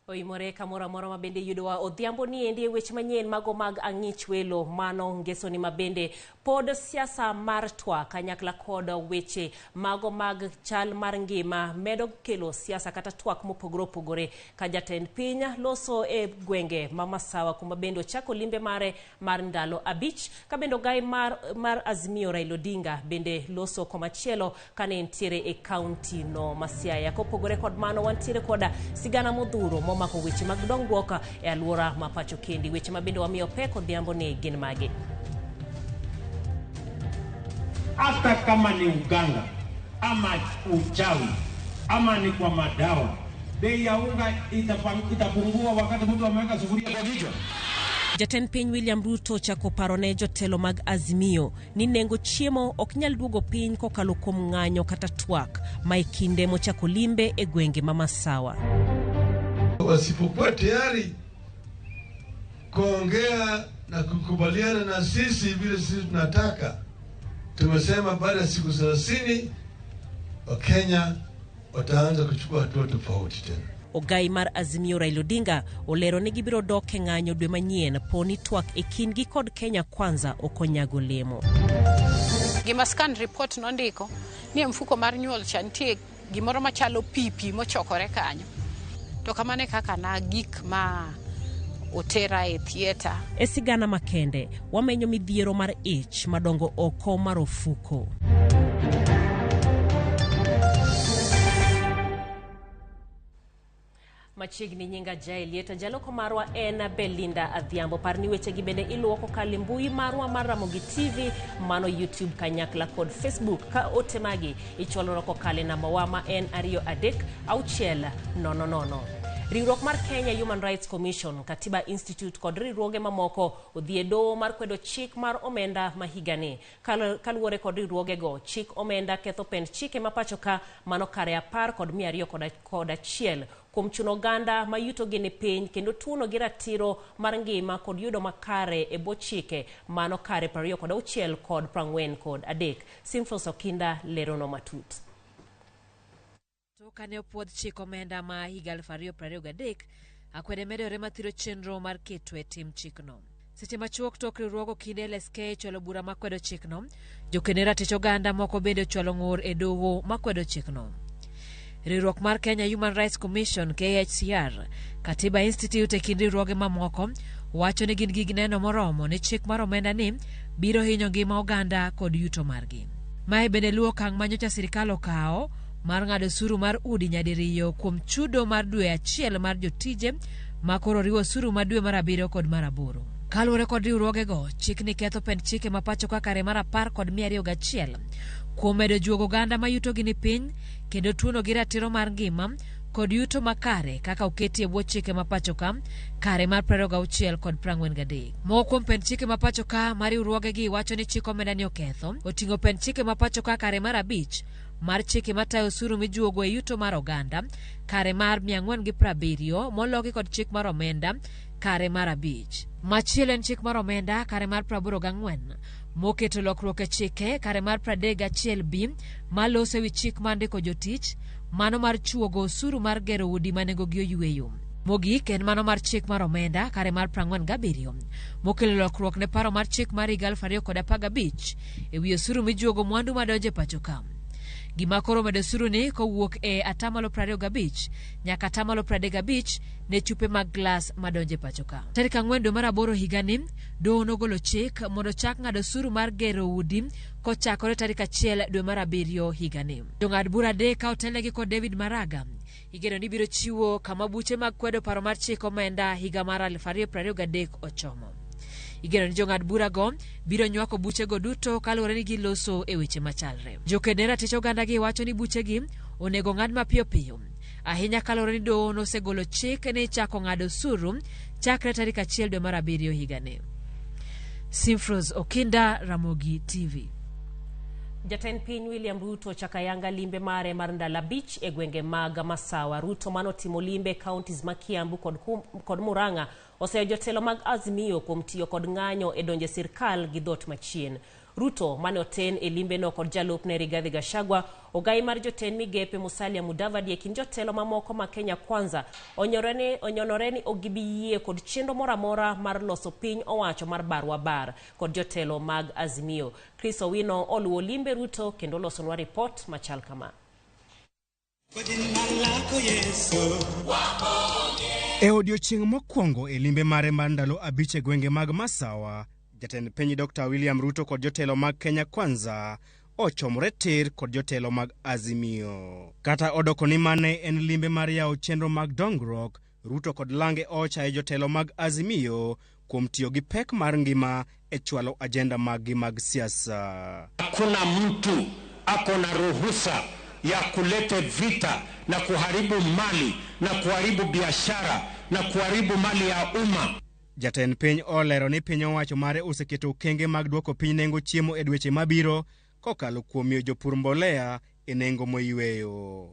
Oimore kamoro amora ma bende yudowa odhiambo ni endi e weche manyien mago mag ang'ich welo mano ngesoni ma bende pod siasa mar twak kanyakla kod weche mago mag chal mar ngima medo kelo siasa kata twak mopogore opogore ka jatend piny loso e gwenge ma Masawa kuma bende ochako limbe mare mar ndalo 5 ka bende ogai mar Azimio Raila Odinga bende loso komachielo kane entiere e kaunti no ma Siaya. Kopogore kod mano, wantiere koda sigana modhuro momako weche mag dongruok e alwora ma pacho kendi. Weche ma bende wamiyo pek odhiambo ni gin mage? Hata kama ni uganga ama uchawi ama ni kwa madawa, bei ya unga itapungua wakati mtu ameweka sufuria kwa kichwa. Jatend piny William Ruto ochako paro ne jotelo mag Azimio ni nengo chiemo ok nyal duogo piny kokalo kuom ng'anyo kata twak ma e kinde mochako limbe e gwenge ma Masawa. Wasipokuwa tayari kuongea na kukubaliana na sisi vile sisi tunataka, tumesema baada ya siku 30 Wakenya wataanza kuchukua hatua tofauti tena. Ogai mar Azimio Raila Odinga olero ni gibiro dok e ng'anyo dwe manyien po ni twak e kindgi kod Kenya Kwanza ok onyago lemo. Gima scan report nondiko ni e mfuko mar nyuol cha nitie gimoro machalo pi pi mochokore kanyo. To kamano e kaka na gik ma otera e theatre. E sigana makende, wamenyo midhiero mar ich madongo oko mar ofuko. Machiegni nyinga Jael Lieta, jaloko marwa en Belinda Adhiambo. Par ni wechegi bende iluwo kokalo e mbui marwa mar Ramogi TV, mano YouTube kanyakla kod Facebook. Ka ote magi ichwalonwa kokalo e namba wa ma en 2 3 6 0 0. Riwruok mar Kenya Human Rights Commission, Katiba Institute kod riwruoge mamoko odhi e doho mar kwedo chik mar omenda ma higani. Kaluwore kod riwruogego, chik omenda ketho pend chike ma pacho ka mano kare 10 kod 201 kuom chuno oganda ma yutogi ni piny kendo tuono gi ratiro mar ngima kod yudo makare e bwo chike mano kare 26 kod 43. Simfos Okinda lerono matut. To kane opuodh chik omenda ma higa 2023, akwede medore mathiro chenro mar keto e tim chikno. Seche machuok tok riwruog okinde LSK chwalo bura makwedo chikno, jokene ratich oganda moko bende ochwalo ng'ur e doho makwedo chikno. Riwruok mar Kenya Human Rights Commission KHCR, Katiba Institute e kind riwruoge mamoko wacho ni gin gi neno moromo ni chik mar omenda ni biro hinyo ngima oganda kod yuto margi. Mae bende luwo okang' ma nyocha sirikal okawo mar ng'ado osuru mar udi nyadiriyo kuom chudo mar dwe achiel mar jotije ma koro riwo osuru ma dwe mar 7 kod mar 8. Kaluwore kod riwruogego, chikni ketho pend chike ma pacho ka kare mar 10 kod 201 kuom medo juogo oganda ma yutogi ni piny kendo tuono gi ratiro mar ngima kod yuto makare kaka oketi e bwo chike ma pacho ka kare mar 26 kod 43. Moko kuom pend chike ma pacho ka ma riwruogegi wacho ni chik omenda ni oketho oting'o pend chike ma pacho ka kare mar 5 mar chike matayo osuru mijuogo e yuto mar oganda kare mar 470 moloki kod chik mar omenda kare mar 5. Machielo en chik mar omenda kare mar 84 moketo lokruok e chike kare mar 31B maloso ewi chik mar ndiko jotich, mano mar chuogo osuru mar gero udi ma nengogi oyweyo. Mogik en mano mar chik mar omenda kare mar 47 mokelo lokruok ne paro mar chik mar higa 2015 ewi osuru mijuogo mwandu madonjo e pacho ka. Gima koro omedo osuru ni kowuok e atamalo 25 nyaka atamalo 35 ne chupe mag glas madonjo e pacho ka. Tarik 4 dwe mar 8 higani, doho nogolo chik mondo chak ng'ado osuru mar gero udi kochakore tarik 1 dwe mar 7 higani. Jong'ad bura 3 ka otelnegi kod David Maraga igeno ni biro chiwo kama buche mag kwedo paro mar chik omenda higa mar 2023 ochomo. Igeno ni jong'ad burago biro nywako buchego duto kaluwore ni giloso e weche machalre. Joked ne ratich oganda gi wacho ni buchegi onego ng'ad mapiyo piyo ahinya kaluwore ni doho nosegolo chik ni chako ng'ado osuru chakre tarik 1 dwe mar 7 higani. Simfros Okinda, Ramogi TV. Jatend piny William Ruto ochako ayanga limbe mare mar ndalo 5 e gwenge mag Masawa. Ruto manotimo limbe e counties ma Kiambu kod Murang'a oseyo jotelo mag Azimio kuom tiyo kod ng'anyo e donjo e sirkal gi dhot machien. Ruto mane oten e limbeno kod jalupne Rigathi Gachagua, ogai mar jotend migepe Musalia Mudavadi e kind jotelo mamoko ma Kenya Kwanza onyonore ni ok gibi yie kod chenro moro amora mar loso piny owacho mar barwa bar kod jotelo mag Azimio. Chris Owino oluwo limbe Ruto kendo olosonwa ripot machal kama. E odiechieng' mokwongo e limbe mare mar ndalo 5 e gwenge mag Masawa, jatend piny Dr. William Ruto kod jotelo mag Kenya Kwanza ochomore tir kod jotelo mag Azimio. Kata odoko ni mane en limbe mar yawo chenro mag dongruok, Ruto kod lange ochayo jotelo mag Azimio kuom tiyo gi pek mar ngima e chwalo ajenda maggi mag siasa. Hakuna mtu ako na ruhusa ya kulete vita na kuharibu mali na kuharibu biashara na kuharibu mali ya umma. Jatend piny olero ni piny owacho mare oseketo okenge mag duoko piny nengo chiemo e dweche mabiro kokalo kuom miyo jopur mbolea e nengo moyweyo.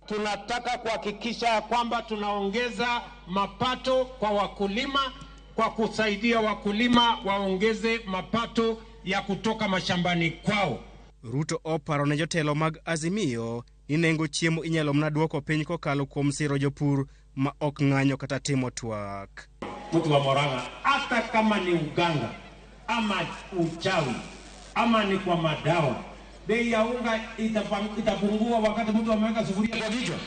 Tunataka kuhakikisha kwamba tunaongeza mapato kwa wakulima kwa kusaidia wakulima waongeze mapato ya kutoka mashambani kwao. Ruto oparo ne jotelo mag Azimio ni nengo chiemo inyalo mana duoko piny kokalo kuom siro jopur ma ok ng'anyo kata timo twak. Mtu wa Murang'a, hata kama ni uganga ama uchawi ama ni kwa madawa, bei ya unga itapungua wakati mtu ameweka sufuria kwa kichwa.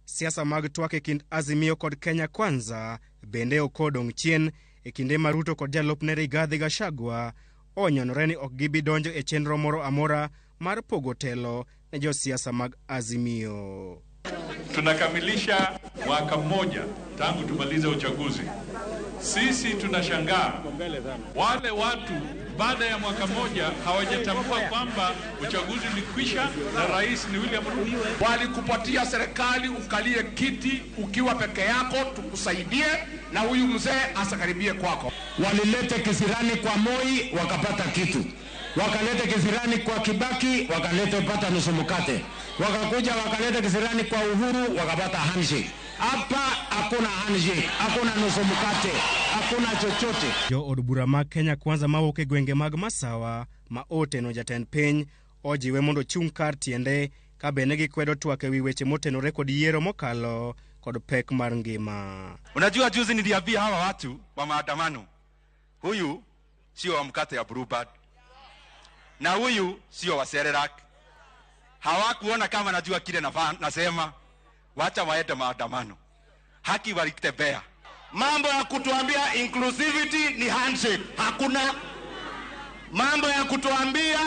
Siasa mag twak e kind Azimio kod Kenya Kwanza bende ok odong' chien e kinde ma Ruto kod jalupne Rigathi Gachagua onyonore ni ok gibi donjo e chenro moro amora mar pogo telo ne josiasa mag Azimio. Tunakamilisha mwaka mmoja tangu tumalize uchaguzi. Sisi tunashangaa wale watu baada ya mwaka mmoja hawajatambua kwamba uchaguzi ulikwisha na rais ni William Ruto. Walikupatia serikali ukalie kiti ukiwa peke yako, tukusaidie na huyu mzee asikaribie kwako. Walilete kisirani kwa Moi wakapata kitu, wakalete kisirani kwa Kibaki wakalete pata nusu mkate, wakakuja wakalete kisirani kwa Uhuru wakapata handshake. Hapa hakuna handshake, hakuna nusu mkate, hakuna chochote. Jo od bura mag Kenya Kwanza mawuok e gwenge mag Masawa ma oteno jatend piny ojiwe mondo ochung' kar tiende ka bende gikwedo twak ewi weche motenore kod yiero mokalo kod pek mar ngima. Unajua, juzi niliambia hawa watu wa maandamano, huyu sio wa mkate ya Blue Band na huyu sio wa Cerelac. Hawakuona kama najua kile nasema, wacha waende maandamano, haki walitembea. Mambo ya kutuambia inclusivity ni handshake, hakuna. Mambo ya kutuambia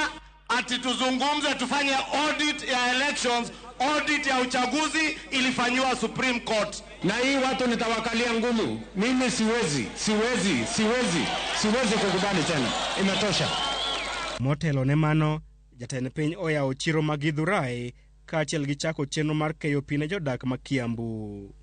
ati tuzungumze tufanye audit ya elections, audit ya uchaguzi ilifanywa Supreme Court. Na hii watu nitawakalia ngumu. Mimi siwezi, siwezi, siwezi, siwezi kukubali tena. Imetosha. Motelo ne mano, jatend piny oyawo chiro ma Githurai kaachiel gi chako chenro mar keyo pi ne jodak ma Kiambu.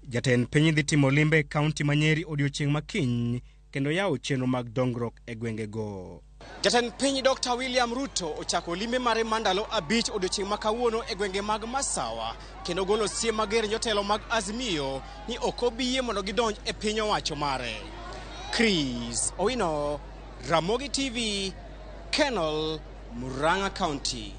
Jatend piny dhi timo limbe e kaunti ma Nyeri odiochieng' ma kiny kendo yawo chenro mag dongruok e gwengego. Jatend piny Dr. William Ruto ochako limbe mare mar ndalo 5 odiochieng' ma kawuono e gwenge mag Masawa kendo golo siem mager ne jotelo mag Azimio ni ok obi yie mondo gidonj e piny owacho mare. Chris Owino, Ramogi TV, Kenol, Murang'a County.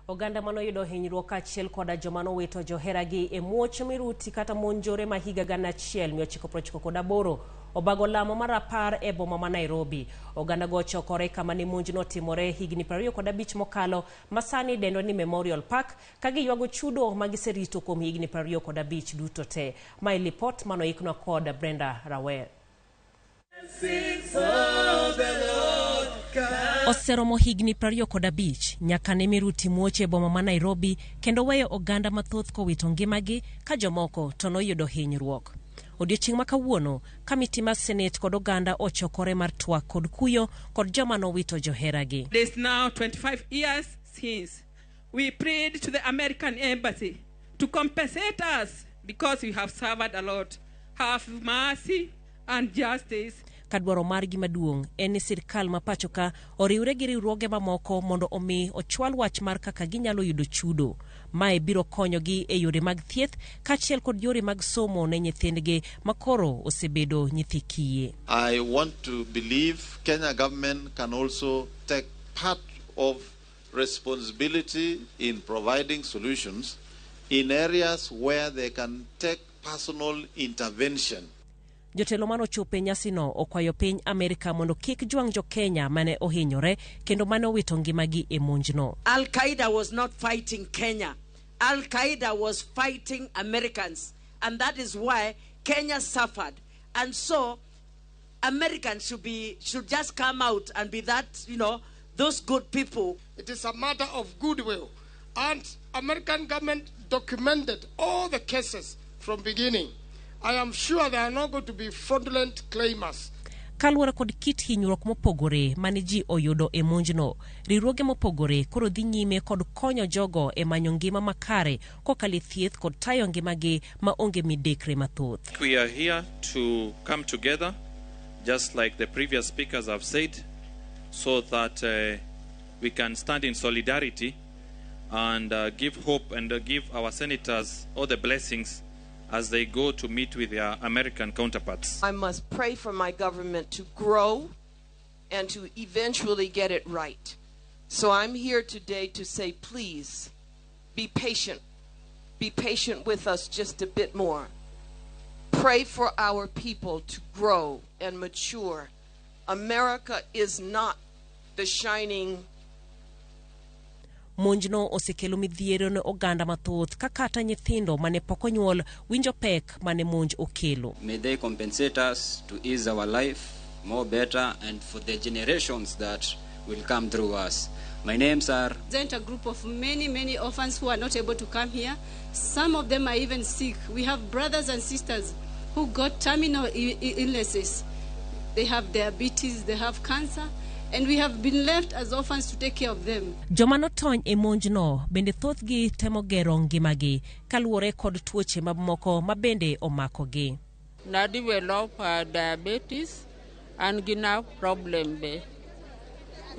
Oganda manoyudo hinyruok kaachiel koda joma nowito joheragi e muoch miruti kata monjore ma higa 1998 obago lamo mar 10 e boma ma Nairobi. Oganda go ochokore kama ne monj notimore higni 25 mokalo ma sani idendo ni Memorial Park ka giywago chudo ma giserito kuom higni 25 duto te. Mae lipot manoiknwa kod Brenda Rawer. Oseromo higni 25 nyaka ne miruti muoch e boma ma Nairobi kendo weyo oganda mathoth kowito ngimagi ka jomoko to noyudo hinyruok. Odiochieng' ma kawuono, kamiti mar Senate kod oganda ochokore mar twak kod kuyo kod joma nowito joheragi. It is now 25 years since we prayed to the American Embassy to compensate us because we have suffered a lot. Have mercy and justice. Kadwaro margi maduong' en ni sirkal ma pacho ka oriwre gi riwruoge mamoko mondo omi ochwal wach mar kaka ginyalo yudo chudo. Mae biro konyogi e yore mag thieth kaachiel kod yore mag somo ne nyithindgi makoro osebedo nyithi kiye. I want to believe Kenya government can also take part of responsibility in providing solutions in areas where they can take personal intervention. Jotelo mane ochopo e nyasino okwayo piny Amerika mondo kik jwang' jo-Kenya mane ohinyore kendo mane owito ngimagi e monjno. Al Qaeda was not fighting Kenya. Al Qaeda was fighting Americans. And that is why Kenya suffered. And so Americans should just come out and be that, those good people. It is a matter of goodwill. And American government documented all the cases from beginning. I am sure they are not going to be fraudulent claimers. Kaluwore kod kit hinyruok mopogore mane ji oyudo e monjno, riwruoge mopogore koro dhi nyime kod konyo jogo e manyo ngima makare kokalo e thieth kod tayo ngimagi ma onge midekre mathoth. We are here to come together, just like the previous speakers have said, so that we can stand in solidarity and give hope and give our senators all the blessings as they go to meet with their American counterparts. I must pray for my government to grow and to eventually get it right. So I'm here today to say, please, be patient. Be patient with us just a bit more. Pray for our people to grow and mature. America is not the shining Monjno osekelo midhiero ne oganda mathoth ka kata nyithindo mane pok onyuol winjo pek mane monj okelo. May they compensate us to ease our life more better and for the generations that will come through us. My names are Present a group of many, many orphans who are not able to come here. Some of them are even sick. We have brothers and sisters who got terminal illnesses. They have diabetes, they have cancer, and we have been left as orphans to take care of them. Joma notony e monjno bende thothgi temo gero ngimagi kaluwore kod tuoche mamoko ma bende omakogi. Na develop diabetes an gi nerve problem be.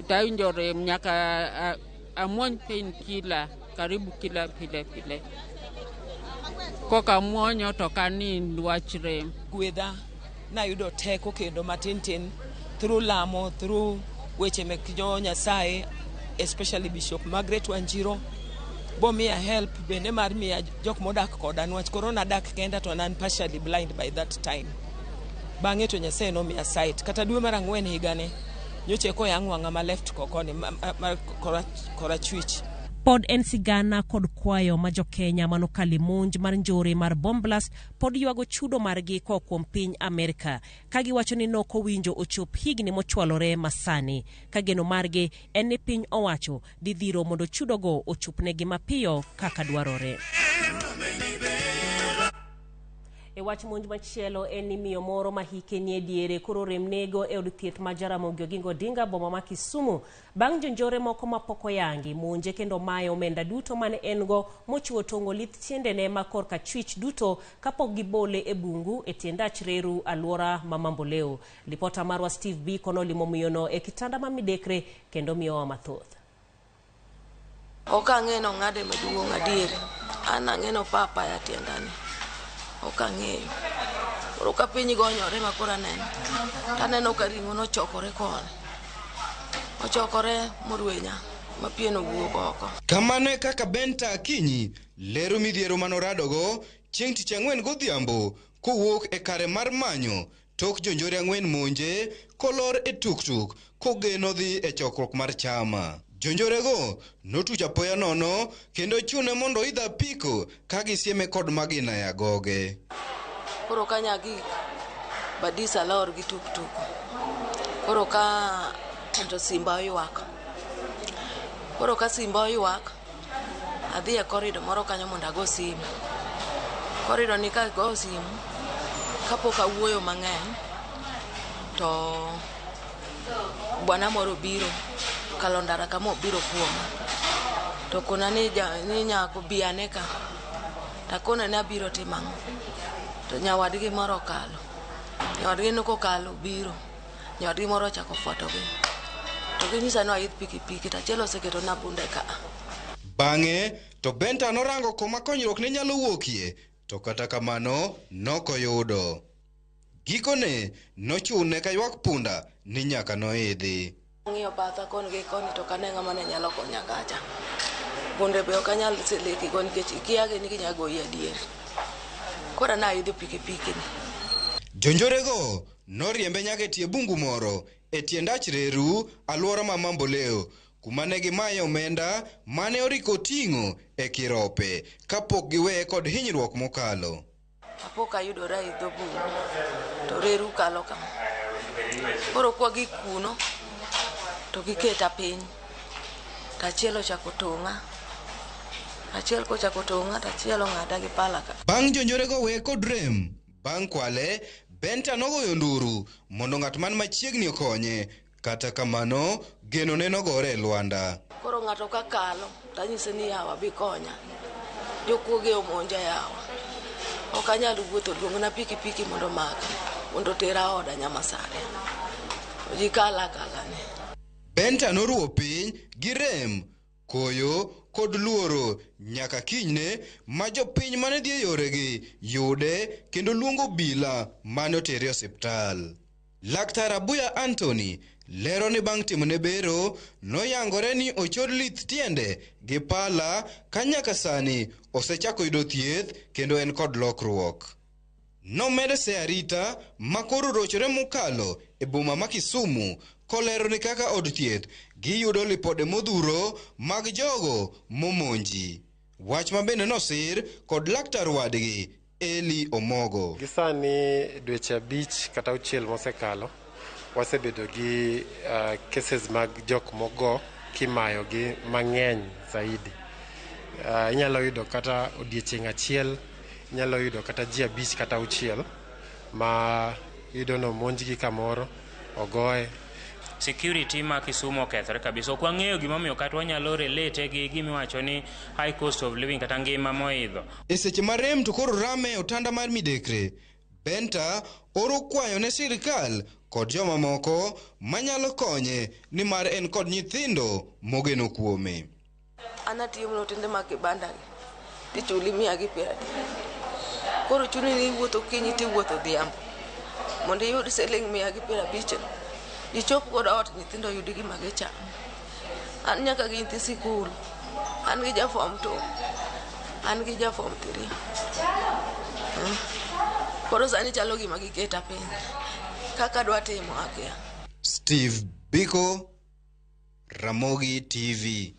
Tawinjo rem nyaka amuony painkiller karibu kila pile pile. Koka amuonyo to ok anind wach rem. Gwedha nayudo teko kendo matin tin through lamo, through weche mek jo Nyasaye, especially Bishop Margaret Wanjiru bomiya help bende mar miya jok modak koda niwach koro nadak kenda to nan partially blind by that time. Bang'e to Nyasaye nomiya sight. Kata dwe mar ang'wen higani nyocha eko oyang' wang'a ma left koni ma korachwich. Pod en sigana kod kwayo ma jo-Kenya manokalo e monj mar njore mar bomb blast pod ywago chudo margi koa kuom piny Amerka ka giwacho ni nokowinjo ochop higni mochwalore masani ka geno margi en ni piny owacho dhi dhiro mondo chudogo ochopnegi mapiyo kaka dwarore. E wach monj machielo en ni miyo moro ma hike nie diere koro rem nego e od thieth ma Jaramogi Oginga Odinga boma ma Kisumu bang' jonjore moko mapok oyangi monje kendo maye omenda duto mane en go mochiwo tong'o lith tiendene ma korka chwich duto kapok gibole e bungu e tie ndach reru alwora ma Mamboleo. Lipota marwa Steve Biko nolimo miyono e kitanda ma midekre kendo miyowa mathoth. Ok ang'e nong'ade maduong' adier. An ang'e nopa apaya tiendani. Ok ang'eyo. Koro ka piny gonyore ma koro aneno, taneno ka ring'o nochokore koni. Ochokore morwenya ma pien owuok oko. Kamano e kaka Benta Akinyi lero midhiero manoradogo chieng' tich ang'wen godhiambo kowuok e kare mar manyo tok jonjore ang'wen monje kolor e tuktuk kogeno dhi e chokruok mar chama. Jonjorego notuch apoya nono kendo chune mondo oidh apiko ka gisieme kod magina e agoge. Koro ka nyagik Badisa lor gi tuktuk. Koro ka to simba oywak. Koro ka simba oywak, adhi e corridor moro kanyo mondo ago simu. Corridor ni ka ago simu, kapok awuoyo mang'eny, to bwana moro obiro kalo ndara kama obiro kuoma. To kona ni, ni nyako bi ane ka. Takone ni abiro timo ang'o. To nyawadgi moro okalo. Nyawadgi no kokalo biro. Nyawadgi moro ochako fuatogi. To ginyisa ni aidh pikipiki to achiel oseketona bunde ka. Bang'e to Benta norango koma konyruok ne nyalo wuokie, to kata kamano nokoyudo. Gikone nochune kaywak punda ni nyaka noidhi. Ang'iyo batha koni gi koni to ok ane ng'ama ne nyalo konya kacha. Bunde be ok anyal siliki go nikech ikia gi ni ginya goyi adier. Koro naidho pikipiki ni. Jonjorego noriembe nyaka e tie bungu moro e tie ndach reru alwora ma Mamboleo kuma ne gimaye omenda mane oriko oting'o e kirope kapok giweye kod hinyruok mokalo. Apo kayudora e dho bungu to reru kalo kama. Koro kwagik kuno to giketa piny. To achiel ochako tong'a. Achiel kochako tong'a to achiel ong'ada gi pala ka. Bang' jonjorego weye kod rem bang' kwale, Benta nogoyo nduru mondo ng'at man machiegni okonye. Kata kamano, geno ne nogore e lwanda. Koro ng'ato ka kalo to anyise ni yawa bi konya. Jokuoge omonja yawa. Ok anyal wuotho, luongna pikipiki mondo omaka mondo otera oda Nyamasaria. To ji kala akala ni. Benta noruwo piny gi rem, koyo kod luoro nyaka kinyne ma jopiny mane dhi e yoregi yude kendo luongo obila mane otere e osiptal. Laktar Abuya Anthony lero ni bang' timone bero noyangore ni ochod lith tiende gi pala ka nyaka sani osechako yudo thieth kendo en kod lokruok. Nomedo se arita ma koro orochore mokalo e boma ma Kisumu kolero ni kaka od thieth giyudo lipode modhuro mag jogo momonji. Wach ma bende nosir kod laktar wadgi Eli Omogo. Gi sani dweche 5 kata 6 mosekalo, wasebedo gi cases mag jok mogo kimayo gi mang'eny zaidi. Inyalo yudo kata odiechieng' achiel, inyalo yudo kata ji 5 kata 6 ma yudo no monjgi kamoro, ogoye. Security ma Kisumu okethore kabisa. Ok wang'eyo gimomiyo kata wanyalo relate gi gimiwacho ni high cost of living kata ngima moidho. E seche ma rem to koro rame e otanda mar midekre, Benta oro kwayo ne sirikal kod jomamoko manyalo konye nimar en kod nyithindo mogeno kuome. An atiyo mana otende mag kibanda gi, tichuli 130. Koro chuni ni iwuotho okinyi tiwuotho odhiambo mondo iyud siling 150. Ichop godo ot nyithindo oyud gima gichamo. An nyaka gi nyithi sikul, an gi ja form 2, an gi ja form 3. Koro sani chalo gima giketa piny. Kaka adwa timo akia. Steve Biko, Ramogi TV.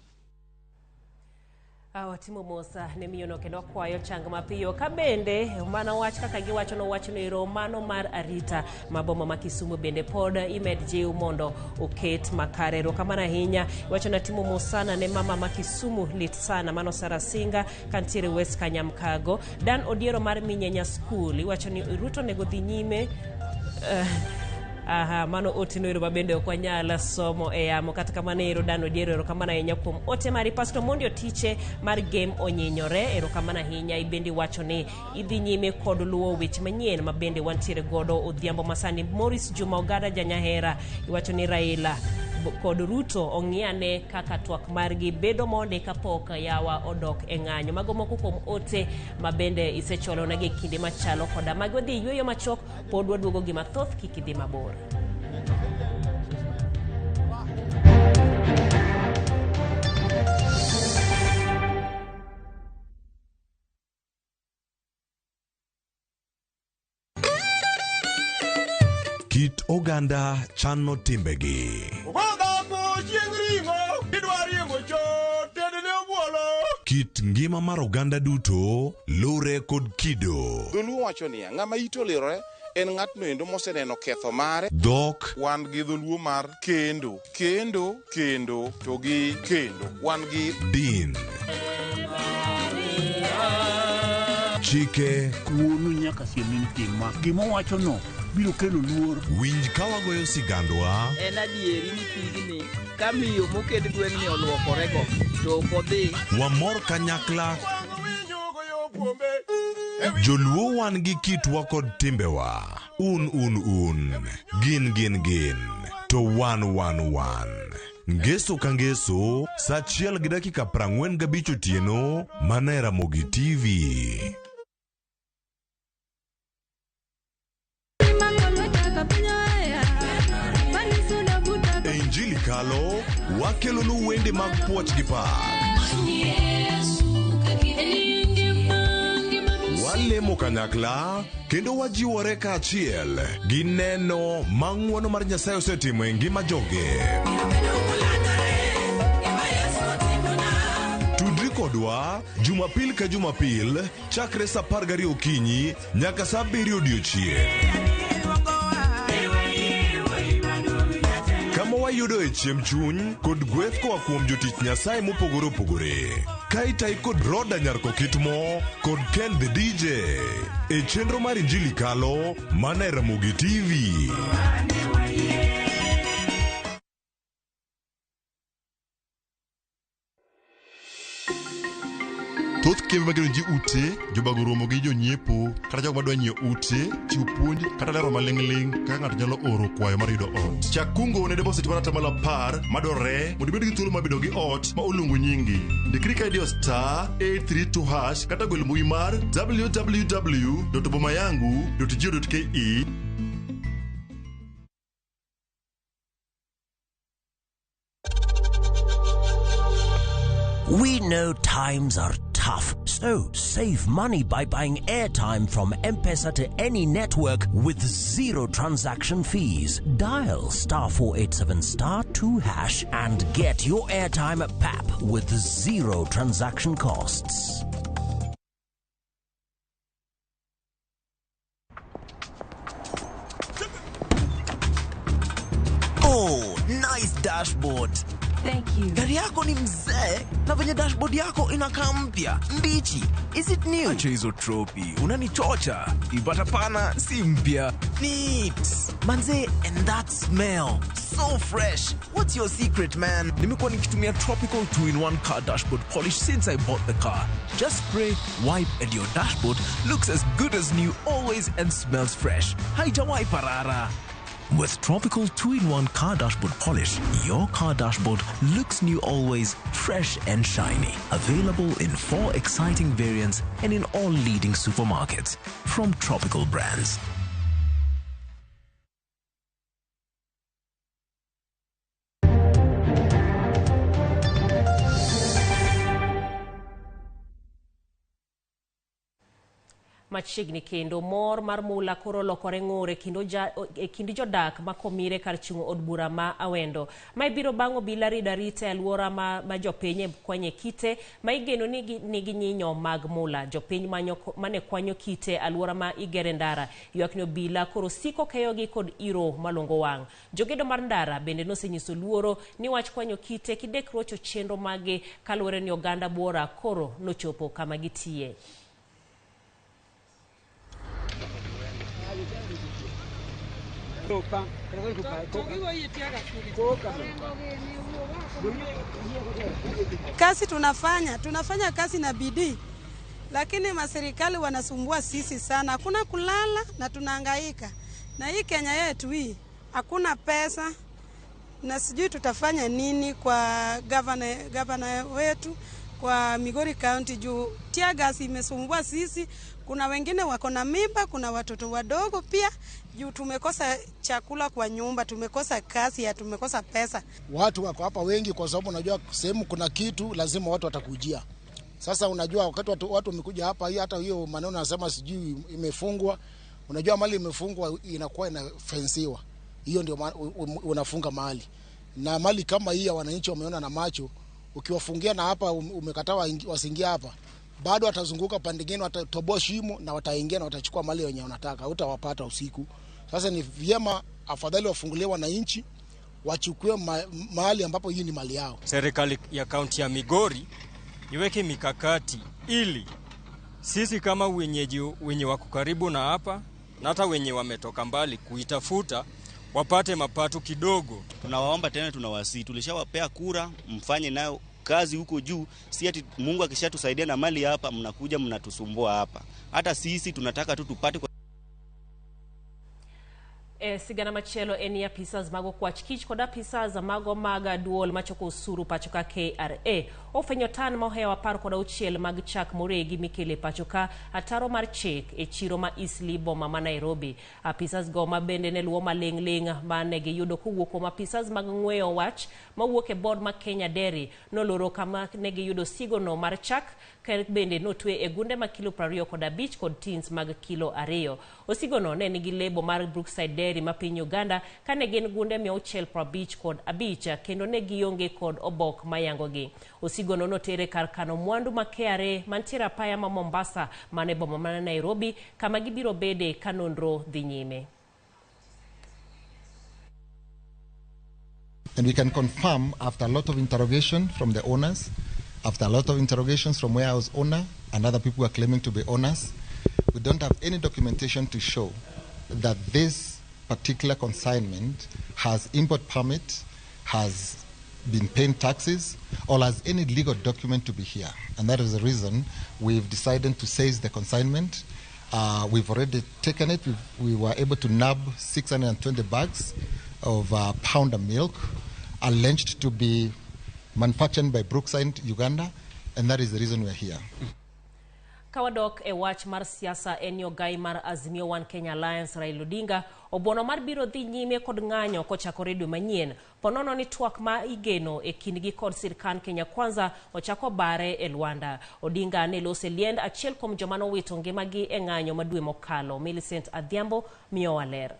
Watimo mos ne miyono kendo wakwayo chang mapiyo. Ka bende mana wach kaka giwacho no wach no mano mar arita ma boma ma Kisumu bende pod imed jiw mondo oket makare. Erokamano ahinya. Iwacho na timo mos sana ne mama ma Kisumu lit sana mano Sarah Singa kantiere West Kanyamkago. Dan Odiero mar Minyenya School iwacho ni Ruto onego dhi nyime. Aha, mano ote no ero mabende ok wanyal somo e yamo. Kata kamano ero Dan Odiero, erokamano ahinya kuom ote mari. Pastor Mondi Otiche mar Game Onyinyore, erokamano ahinya. Ibende iwacho ni idhi nyime kod luwo weche manyien ma bende wantiere godo odhiambo masani. Morris Juma Ogada Janyahera iwacho ni Raila kod Ruto ong'iyane kaka twak margi bedo mondi kapok yawa odok e ng'anyo. Mago moko kuom ote ma bende isechwalonagi e kinde machalo koda magi. Wadhi yueyo machuok, pod waduogo gi mathoth, kik idhi mabor. Kit oganda chano timbegi. Kit ngima mar oganda duto lure kod kido. Dholuo wacho niya, ng'ama ite olirore en ng'atno endo moseneno ketho mare. Dhok. Wan gi dholuo mar kendo, kendo, kendo, to gi kendo. Wan gi din. Chike. Wuonu nyaka siem ni tim ma. Gima owachono biro kelo luor. Winj ka wagoyo sigandwa. En adieri ni pigni ka miyo moket gweng'ni oluokorego to ok odhi. Wamor kanyakla. Joluo wan gi kitwa kod timbewa. Un un un. Gin gin gin. To wan wan wan. Ngeso ka ngeso, sa 1:45 otieno, mana e Ramogi TV. E Injili Kalo, wakelonu wende mag puoch gi pak. Walemo kanyakla kendo wajiwore kaachiel gi neno ma ng'wono mar Nyasaye osetimo e ngima joge. Tudri kodwa Jumapil ka Jumapil chakre sa 12 okinyi nyaka sa 7 odiochieng'. Kama wayudoe chiemb chuny kod gweth koa kuom jotich Nyasaye mopogore opogore. Ka itayi kod Roda Nyarkokitmo kod Ken the DJ e chenro mar Injili Kalo mana e Ramogi TV. Thoth kembe magero ji ute, jobago romo gi jonyiepo kata jogo madwa nyiewo ute, chiwo puonj kata lero maling'ling' kaka ng'ato nyalo oro kwayo mar yudo ot. Chak kungo ne deposit mar 10% madwarore mondo ibed gi thuolo mar bedo gi ot ma oluongo nyingi. Ndikri ka idiyo *832# kata gol mbui mar www.bomayangu.go.ke. We know times are tough, so save money by buying airtime from M-Pesa to any network with zero transaction fees. Dial *487*2# and get your airtime at PAP with zero transaction costs. Oh, nice dashboard. Thank you. Gari yako ni mzee na venye dashboard yako inakaa mpya, mbichi. Is it new? Acha hizo tropi, unanichocha. Ipata pana si mpya. Neat. Manze, and that smell. So fresh. What's your secret, man? Nimekuwa nikitumia Tropical 2-in-1 car dashboard polish since I bought the car. Just spray, wipe and your dashboard looks as good as new always and smells fresh. Haijawahi parara. With Tropical 2-in-1 car dashboard polish, your car dashboard looks new always, fresh and shiny. Available in 4 exciting variants and in all leading supermarkets. From Tropical Brands. Machiegni kendo mor mar mula koro lokore ng'ur e kind jodak ma Komire kar chung' od bura ma Awendo. Mae biro bang' obila rido arita e alwora ma jopiny kwanye kite ma igeno ni nigi nyinyo mag mula. Jopiny mane kwanyo kite e alwora ma igere ndara ywak ni obila koro siko keyogi kod iro malongo wang'. Jogedo mar ndara bende nosenyiso luoro ni wach kwanyo kite kidek rocho chenro mage kaluwore ni oganda buora koro nochopo kama gitiye. Kazi tunafanya kazi na bidii, lakini maserikali wanasumbua sisi sana. Hakuna kulala na tunahangaika. Na hii Kenya yetu hii hakuna pesa, na sijui tutafanya nini kwa governor wetu kwa Migori County juu tear gas imesumbua sisi. Kuna wengine wako na mimba, kuna watoto wadogo pia, juu tumekosa chakula kwa nyumba, tumekosa kazi, ya tumekosa pesa. Watu wako hapa wengi kwa sababu unajua sehemu kuna kitu lazima watu watakujia. Sasa unajua wakati watu wamekuja hapa, hii hata hiyo maneno nasema sijui imefungwa. Unajua mali imefungwa inakuwa inafensiwa. Hiyo ndio unafunga mali. Na mali kama hii ya wananchi wameona na macho, ukiwafungia na hapa umekataa wasiingie hapa, bado watazunguka pande nyingine, watatoboa shimo na wataingia na watachukua mali wenye wanataka, hutawapata usiku. Sasa ni vyema afadhali wafungulie wananchi wachukue mahali ambapo hii ni mali yao. Serikali ya kaunti ya Migori iweke mikakati ili sisi kama wenyeji wenye wako karibu na hapa na hata wenye wametoka mbali kuitafuta wapate mapato kidogo. Tunawaomba tena, tunawasihi, tulishawapea kura, mfanye nayo kazi huko juu. Si ati Mungu akishatusaidia na mali hapa mnakuja mnatusumbua hapa. Hata sisi tunataka tu tupate kwa E sigana machielo en ni apisas mag okwach kich kod apisas mago mag duol machoko osuru pacho ka KRA ofwenyo tan mohewo 16 mag chak moregi mikele pacho ka ataro mar chik e chiro ma Eastleigh boma ma Nairobi. Apisas go ma bende ne luwo maling'ling' mane giyudo kowuok kuom apisas mag ng'weyo wach mawuok e board ma Kenya Dairy noloro kama ne giyudo sigono mar chak bende notwe e gunde ma kilo 25 kod tins mag kilo 2. Osigono ne nigi lebo mar Brookside Dairy ma piny Uganda kane gin gunde 655 kendo ne gionge kod obok mayangogi. Osigono notere kar kano mwandu ma KRA mantiere apaya ma Mombasa mane boma ma Nairobi kama gibiro bede ka nonro dhi nyime. And we can confirm after a lot of interrogation from the owners, after a lot of interrogations from warehouse owner and other people who are claiming to be owners, we don't have any documentation to show that this particular consignment has import permit, has been paying taxes, or has any legal document to be here. And that is the reason we've decided to seize the consignment. We've already taken it. We were able to nab 620 bags of powder milk alleged to be manufactured by Brookside, Uganda, and that is the reason we're here. Kawadok e wach mar siasa en ogai mar Azimio One Kenya Alliance Raila Odinga obuono mar biro dhi nyime kod ng'anyo kochakore dwe manyien ponono ni twak ma igeno e kindgi kod sirkand Kenya Kwanza ochako bare e Luanda. Odinga ne lose liend achiel kuom joma nowito ngimagi e ng'anyo ma dwe mokalo. Millicent Adhiambo miyowa ler.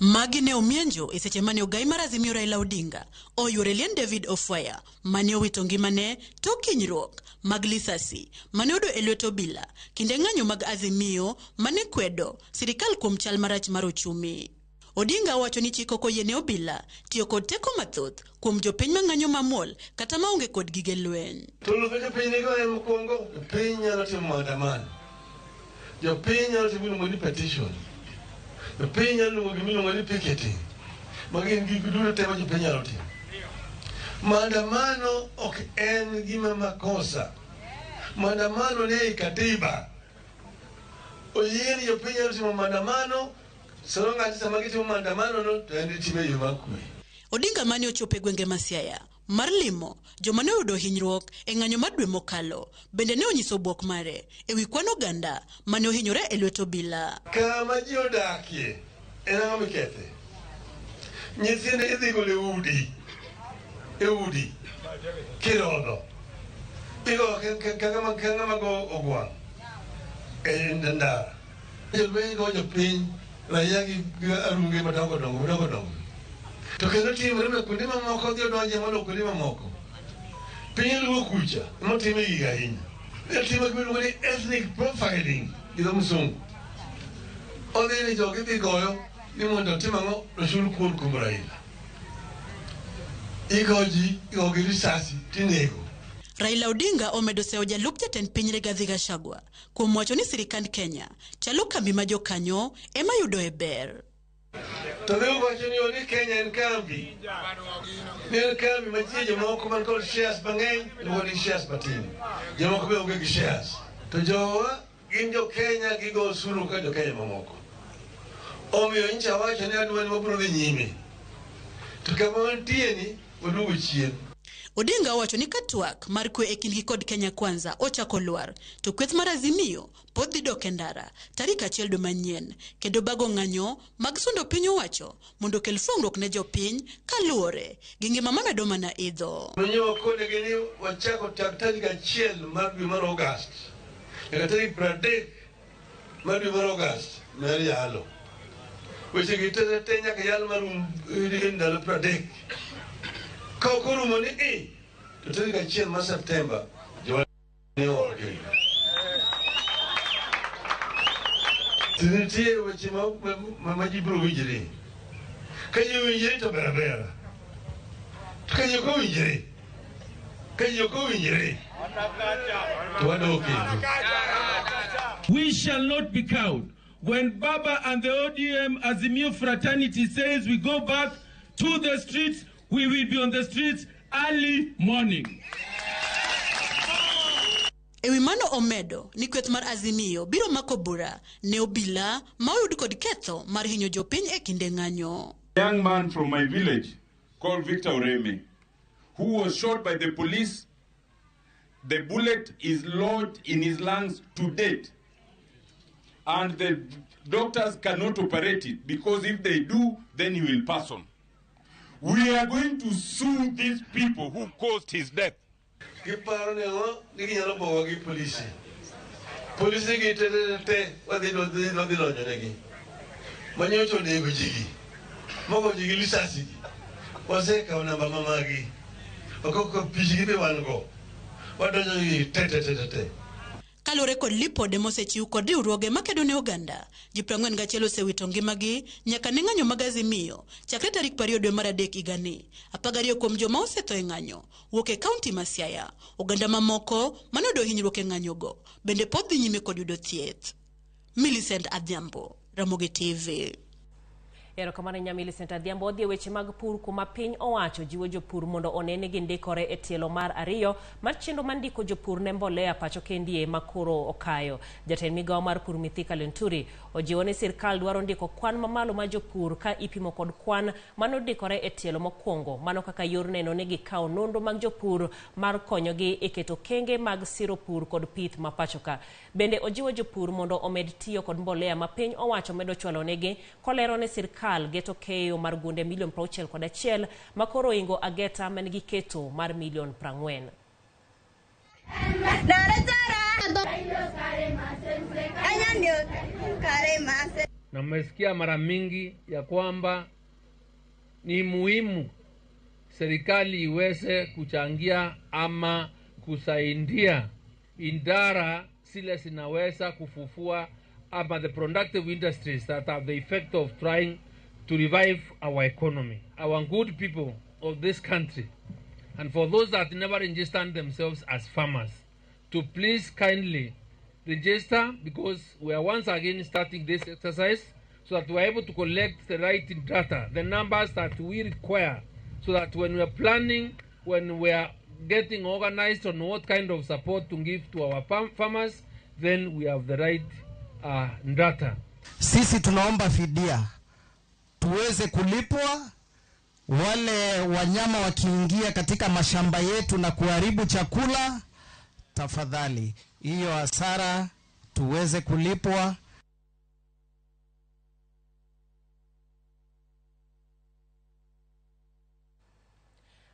Magi ne omienjo e seche mane ogai mar Azimio Raila Odinga oyuore liend David Ofwaya mane owito ngimane tok hinyruok mag lisasi mane oyudo e lwet obila kinde ng'anyo mag Azimio mane kwedo sirikal kuom chal marach mar ochumi. Odinga owacho ni chik ok oyiene obila tiyo kod teko mathoth kuom jopiny mang'anyo mamuol kata maonge kod gige lweny. To luth jopiny nigo en mokwongo, jopiny nyalo timo maandamano, jopiny nyalo timo gimiluongo ni petition, jopiny nyalo luongo gimiluongo ni picketing. Magi gin gik duto te ma jopiny nyalo timo. Maandamano ok en gima makosa. Maandamano ni ei katiba. Oyie ni jopiny nyalo timo maandamano, so long as sama gitimo maandamano no to en itime e yo mar kwe. Odinga mane ochopo e gwenge ma Siaya mar limo joma ne oyudo hinyruok e ng'anyo mar dwe mokalo bende ne onyiso bwok mare e wi kwan oganda mane ohinyore e lwet obila. Kama ji odakie en ang'o mikethe? Nyithindo idhi golo e udi kirodho. Igo ka ng'ama go ogwang' e ndara. Jolweny go jopiny raia gi arunge madongo dongo madongo dongo. To kendo timore ma kuonde mamoko dhi odonje mondo kuonde mamoko. Piny Luo kucha emotime gigo ahinya. Otimo gima iluongo ni ethnic profiling gi dho msungu. Odhi ni jogi dhi goyo ni mondo otim ang'o ochul kuon kuom Raila. Igo ji, igo gi risasi tinego. Raila Odinga omedo seyo jalup jatend piny Rigathi Gachagua kuom wacho ni sirikand Kenya chalo kambi ma jokanyo ema yudoe ber. To ne owacho ni Kenya en kambi. Ni en kambi mantie jomoko man kod shares mang'eny, jomoko nigi shares matin. Jomoko be onge gi shares. To jowa gin jo Kenya gigo osuru ka jo Kenya mamoko. Omiyo nyicha wacho ni adwa ni wabiro dhi nyime. To kama wantie ni waduogo chien. Odinga owacho ni ka twak mar kwe e kindgi kod Kenya Kwanza ochako lwar, to kweth mar Azimio pod dhi dok e ndara tarik 1 dwe manyien kendo bago ng'anyo mag sundo piny owacho mondo okel fungruok ne jopiny kaluwore gi ngima mamedo mana idho. Nonyo wakonegi ni wachako chak tarik 1 mar dwe mar August nyaka tarik 30 mar dwe mar August mar yalo. Weche gi te nyaka yal marum e ndalo 30. Ka ok orumo ni i to tarik 1 mar Septemba jowa ne ok. Nitie weche ma ji biro winjre. Ka ji owinjre to ber abera. To ka ji ok owinjre, to wadok kendo. We shall not be cowed. When Baba and the ODM Azimio fraternity says we go back to the streets, we will be on the streets early morning. Ewi mano omedo ni kweth mar Azimio biro mako bura ne obila ma oyud kod ketho mar hinyo jopiny e kinde ng'anyo. A young man from my village called Victor Oreme, who was shot by the police. The bullet is lodged in his lungs to date. And the doctors cannot operate it because if they do, then he will pass on. We are going to sue these people who caused his death. Giparo ni ang'o ni ginyalo bowa gi polisi. Polisi gi te te te wadhi wadhi donjo negi. Manyocha onego ji gi. Mogo ji gi lisasi gi. Wasekawo namba ma magi. Ok pichgi be wan go. Wadonjo gi te te te te te. Kaluwore kod lipode mosechiw kod riwruoge makedo ne oganda, ji 41 osewito ngimagi nyaka ne ng'anyo mag Azimio chakre tarik 20 dwe mar adek higani. 12 kuom joma osetho e ng'anyo wuok e kaunti ma Siaya. Oganda mamoko mane oyudo hinyruok e ng'anyogo bende pod dhi nyime kod yudo thieth. Millicent Adhiambo, Ramogi TV. Erokamano nya Millicent Adhiambo. Odhi e weche mag pur kuma piny owacho jiwo jopur mondo one ni gindikore e tielo mar ariyo mar chenro mar ndiko jopur ne mbolea pacho kendie ma koro okayo. Jatend migawo mar pur Mithika Linturi ojiwo ni sirkal dwaro ndiko kwan mamalo mar jopur ka ipimo kod kwan manondikore e tielo mokwongo, mano kaka yor neno ni gikawo nonro mag jopur mar konyogi e keto kenge mag siro pur kod pith ma pacho ka. Bende ojiwo jopur mondo omed tiyo kod mbolea ma piny owacho medo chwalo negi kolero ni sirkal geto keyo mar gunde milion 61 makoro ingo ageta manigi keto mar milion 40. Na mmesikia mara mingi ya kwamba ni muhimu serikali iweze kuchangia ama kusaidia idara zile zinaweza kufufua ama the productive industries that have the effect of trying to revive our economy, our good people of this country, and for those that never registered themselves as farmers, to please kindly register, because we are once again starting this exercise so that we are able to collect the right data, the numbers that we require, so that when we are planning, when we are getting organized on what kind of support to give to our farmers, then we have the right data. Sisi tunaomba fidia tuweze kulipwa wale wanyama wakiingia katika mashamba yetu na kuharibu chakula, tafadhali hiyo hasara tuweze kulipwa.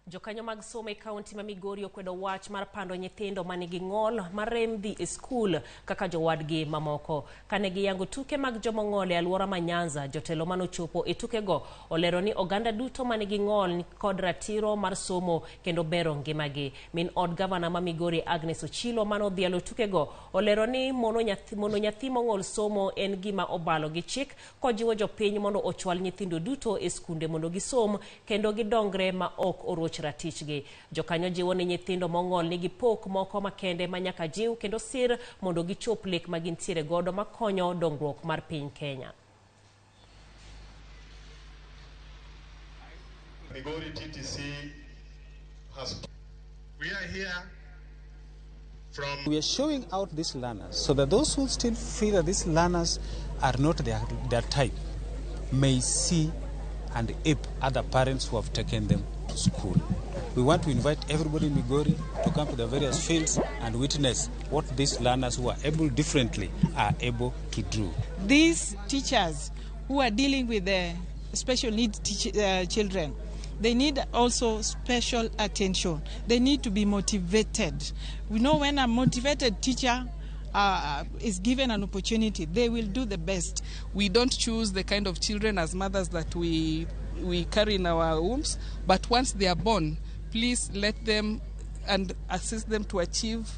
Jokanyo mag somo e kaunti ma Migori okwedo wach mar pando nyithindo manigi ng'ol marem dhi e skul kaka jowadgi mamoko. Kane giyango tuke mag jomong'ol e alwora ma Nyanza, jotelo manochopo e tukego olero ni oganda duto manigi ng'ol ni kod ratiro mar somo kendo bero ngimagi. Min od gavana ma Migori Agnes Ochilo manodhialo tukego olero ni mono nyathi mong'ol somo en gima obalo gi chik, kojiwo jopiny mondo ochwal nyithindo duto e skunde mondo gisom kendo gidongre ma ok oroch ratichgi. Jokanyo jiwo ni nyithindo mong'ol nigi pok moko makende ma nyaka jiw kendo sir mondo gichop lek ma gintiere godo makonyo dongruok mar piny Kenya. Migori TTC has. We are here from. We are showing out these learners so that those who still feel that these learners are not their type may see and ape other parents who have taken them to school. We want to invite everybody in Migori to come to the various fields and witness what these learners who are able differently are able to do. These teachers who are dealing with the special needs children, they need also special attention. They need to be motivated. We know when a motivated teacher is given an opportunity, they will do the best. We don't choose the kind of children as mothers that we carry in our wombs, but once they are born, please let them and assist them to achieve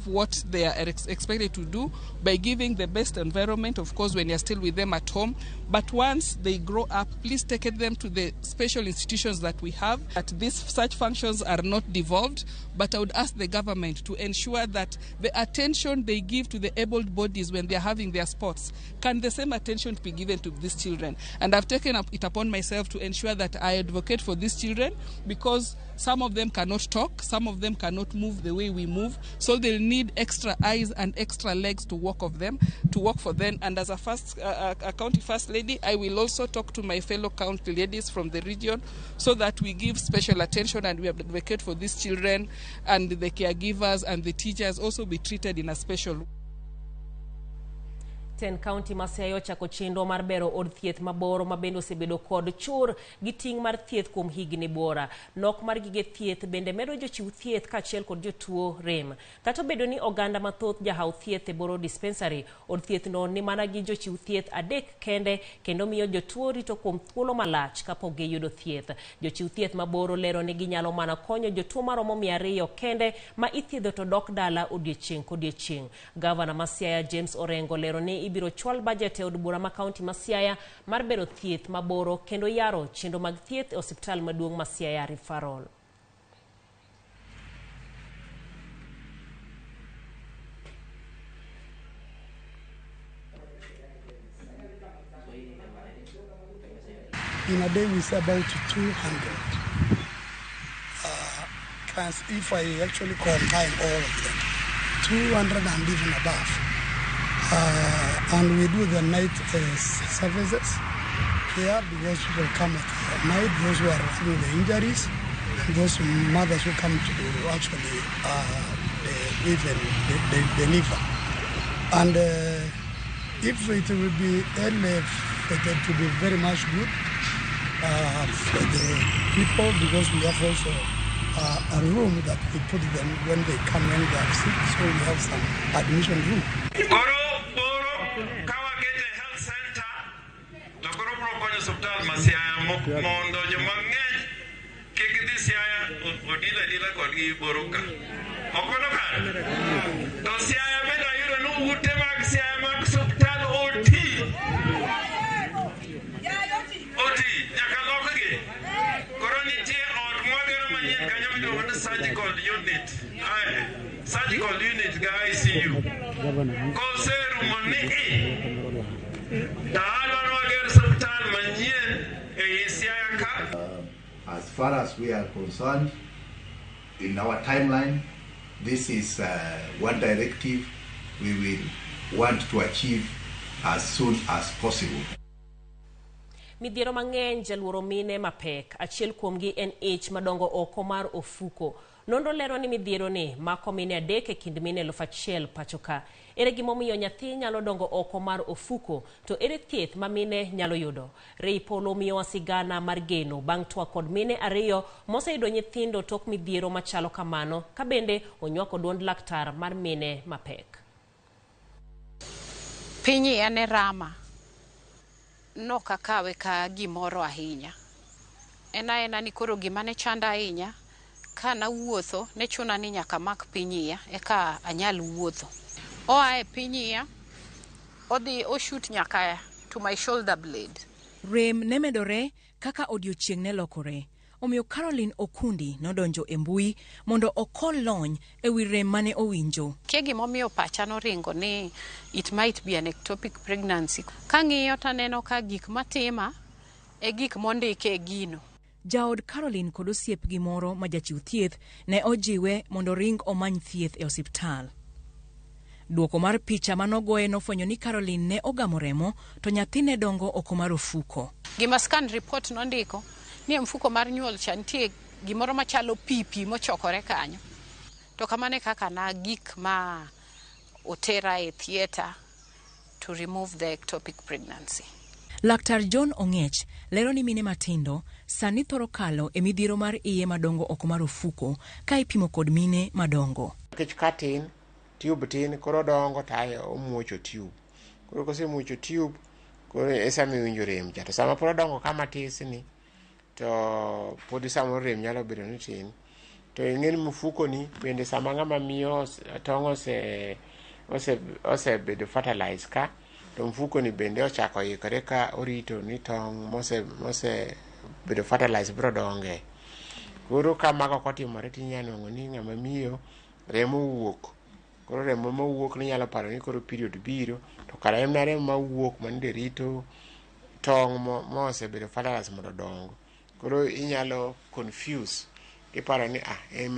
what they are expected to do by giving the best environment, of course, when you're still with them at home. But once they grow up, please take them to the special institutions that we have. At this, such functions are not devolved, but I would ask the government to ensure that the attention they give to the able bodies when they are having their sports, can the same attention be given to these children? And I've taken it upon myself to ensure that I advocate for these children, because some of them cannot talk, some of them cannot move the way we move. So they'll need extra eyes and extra legs to walk of them, to walk for them. And as a first a county first lady, I will also talk to my fellow county ladies from the region so that we give special attention and we advocate for these children and the caregivers and the teachers also be treated in a special way. Ten county ma Siaya ochako chenro mar bero od thieth maboro ma bende osebedo kod chur gi ting' mar thieth kuom higni buora. Nok mar gige thieth bende medo jochiw thieth kaachiel kod jotuo rem. Kata obedo ni oganda mathoth jahaw thieth e Boro Dispensary, od thieth no ni mana gi jochiw thieth 3 kende kendo miyo jotuo rito kuom thuolo malach kapok giyudo thieth. Jochiw thieth maboro lero ni ginyalo mana konyo jotuo maromo 200 kende ma ithiedho to dok dala odiechieng' kodiechieng'. Gavana ma Siaya James Orengo lero ni ibiro chwal budget e od bura ma kaunti ma Siaya mar bero thieth maboro kendo yaro chenro mag thieth e osiptal maduong' ma Siaya Referral. In a day we see about 200. If I actually combine all of them, 200 and even above. And we do the night services here because people come at night, those who are having the injuries, and those mothers who come to actually even deliver. And if it will be early, it will be very much good for the people, because we have also a room that we put them when they come in, they are sick, so we have some admission room. Mondo jomang'eny kik dhi Siaya odila adila kodgi Boro ka. Ok mano kare? To Siaya bende ayudo ni ute mag Siaya mag osiptal oti. Oti, nyaka lokgi. Koro nitie ot mwagero manyien kanyo miluongo ni surgical unit. Surgical unit ga ICU. Koserumo ni i, to adwa ni wager osiptal manyien. As far as we are concerned, in our timeline, this is one directive we will want to achieve as soon as possible. Midhiero mang'eny jaluoro mine mapek. Achiel kuomgi en ich madongo oko mar ofuko. Nonro lero ni midhiero ni mako mine 3 e kind mine 1000 pacho ka. Ere gimomiyo nyathi nyalo dongo oko mar ofuko, to ere thieth ma mine nyalo yudo? Rei Polo miyowa sigana mar geno bang' twak kod mine 2 moseyudo nyithindo tok midhiero machalo kamano, ka bende onywako duond laktar mar mine mapek. Piny iya ne rama. Nok akawe ka gimoro ahinya. En aena ni koro gima ne chanda ahinya, ka nawuotho ne chuna ni nyaka mak piny iya eka anyal wuotho. Oa e piny iya, odhi oshut nyaka to my shoulder blade. Rem ne medore kaka odiochieng' ne lokore. Omiyo Caroline Okundi nodonjo e mbui mondo okol lony e wi rem mane owinjo. Kia gimomiyo pacha noringo ni it might be an ectopic pregnancy. Kang'iyo taneno ka gik matima e gik mondike e gino. Jaod Caroline kod osiepgi moro ma jachiw thieth ne ojiwe mondo ring omany thieth e osiptal. Duoko mar picha manogoye nofwenyo ni Caroline ne ogamo remo to nyathi ne dongo oko mar ofuko. Gima scan report nondiko ni e mfuko mar nyuol cha nitie gimoro machalo pi pi mochokore kanyo. To kamano e kaka na gik ma otera e theatre to remove the ectopic pregnancy. Laktar John Ong'ech lero ni mine matindo sani thoro kalo e midhiero mar iye madongo oko mar ofuko ka ipimo kod mine madongo. Nikech ka tin, tube tin, koro dongo to ae omuocho tube. Koro kosemuocho tube, koro e sama iwinjo rem cha. To sama pod odongo kama tis ni, to pod samoro rem nyalo bedo ni tin. To ing'e ni mfuko ni bende sama ng'ama miyo tong' osebedo fertilized ka, to mfuko ni bende ochako ikore ka orito ni tong' mosebedo fertilized biro donge. Koro ka mago ok otimore tinyalo nwang'o ni ng'ama miyo remo wuok. Koro remo mawuok ni nyalo paro ni koro period biro, to kara en mana remo mawuok manende rito tong' mosebedo fertilized mondo odong. Koro inyalo confuse kiparo ni en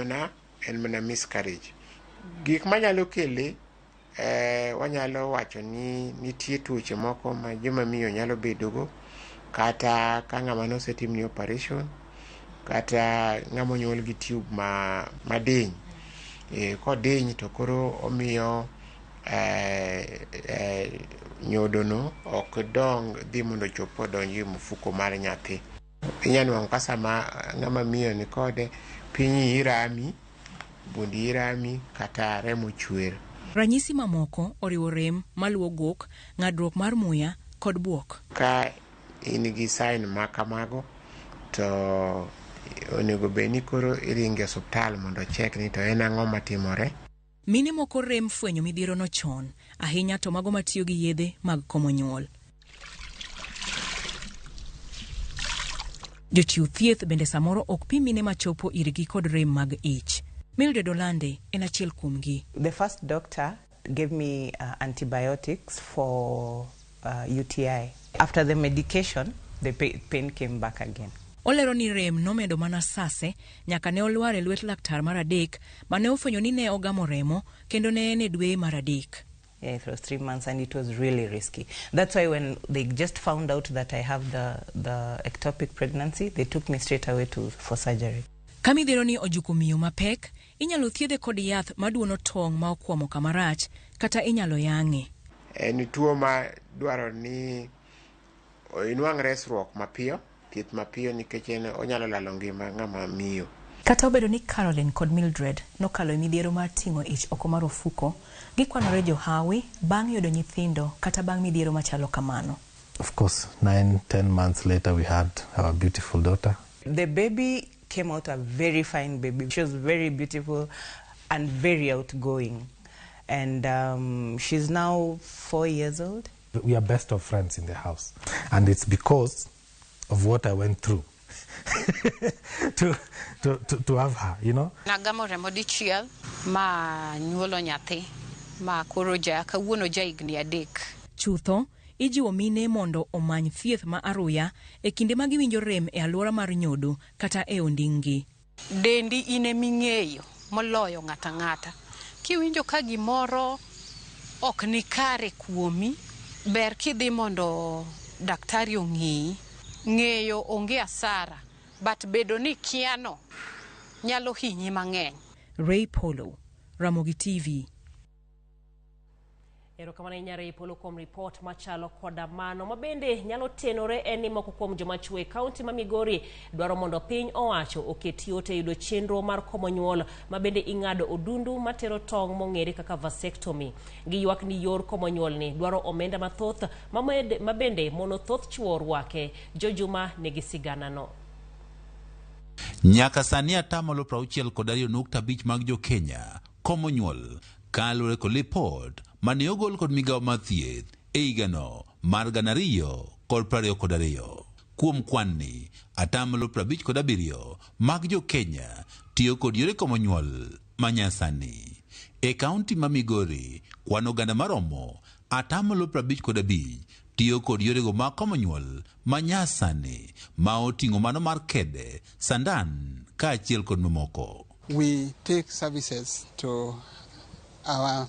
mana miscarriage. Gik manyalo kele wanyalo wacho ni nitie tuoche moko ma joma miyo nyalo bedogo, kata ka ng'ama nosetimne operation, kata ng'ama onyuol gi tube madiny. Kodiny to koro omiyo nyodono ok dong dhi mondo ochop odonj e mfuko mar nyathi. Inyalo nwang'o ka sama ng'ama miyo ni kode, piny iyi rami, bund iyi rami, kata remo chwer. Ranyisi mamoko oriwo rem maluwo gok, ng'adruok mar muya kod buok. Ka in gi sign ma kamago, to onego bed ni koro iringo e osuptal mondo ochek ni to en ang'o matimore. Mine moko rem fwenyo midhierono chon, ahinya to mago matiyo gi yedhe mag komo nyuol. Jochiw thieth bende samoro ok pim mine machopo irgi kod rem mag ich. Mildred Olande en achiel kuomgi. The first doctor gave me antibiotics for UTI. After the medication, the pain came back again. Olero ni rem nomedo mana sase nyaka ne olwar e lwet laktar mar adek mane ofwenyo ni ne ogamo remo kendo ne en e dwe mar adek. Yeah, it was 3 months and it was really risky. That's why when they just found out that I have the ectopic pregnancy, they took me straight away for surgery. Ka midhiero ni ojuko miyo mapek, inyalo thiedhe kod yath maduono tong' ma okwamo kama rach kata inyalo yang'e. En tuo ma dwaro ni inwang' resruok mapiyo, thieth mapiyo nikech en onyalo lalo ngima ng'ama miyo. Kata obedo ni Caroline kod Mildred nokalo e midhiero mar ting'o ich oko mar ofuko, gikwanore johawi bang' yudo nyithindo kata bang' midhiero machalo kamano. Of course, 9-10 months later we had our beautiful daughter. The baby came out a very fine baby. She was very beautiful and very outgoing. And she's now 4 years old. We are best of friends in the house. And it's because of what I went through to have her, you know. Nagamo remo dichiel ma nyuolo nyathi ma koro ja kawuono ja higni 3. Chutho, ijiwo mine mondo omany thieth ma aruya e kinde ma giwinjo rem e alwora mar nyodo kata e onding'gi. Dendi in eming'eyo moloyo ng'ata ng'ata. Kiwinjo ka gimoro ok ni kare kuomi, ber kidhi mondo daktari ong'iyi. Ng'eyo onge asara, but bedo ni kiano nyalo hinyi mang'eny. Ray Polo, Ramogi TV. Erokamano ahinya Ray Polo kuom ripot machalo koda mano. Mabende nyalo tenore en ni moko kuom joma chwo e kaunti ma Migori dwaro mondo piny owacho oket yot e yudo chenro mar komo nyuol mabende ing'ado odundu matero tong' mong'ere kaka vasectomy. Giywak ni yor komo nyuol ni dwaro omenda mathoth mabende mono thoth chwo rwake. Jojuma nigi siganano. Nyaka sani 62.5% mag jo Kenya komo nyuol kaluwore kod lipot mane ogol kod migawo mar thieth e higano mar 2022. Kuom kwan ni, 57% mag jo Kenya tiyo kod yore komo nyuol manyasani. E kaunti ma Migori, kwan oganda maromo 55% tiyo kod yorego mag komo nyuol manyasani ma oting'o mano mar kede, sandan kaachiel kod mamoko. We take services to our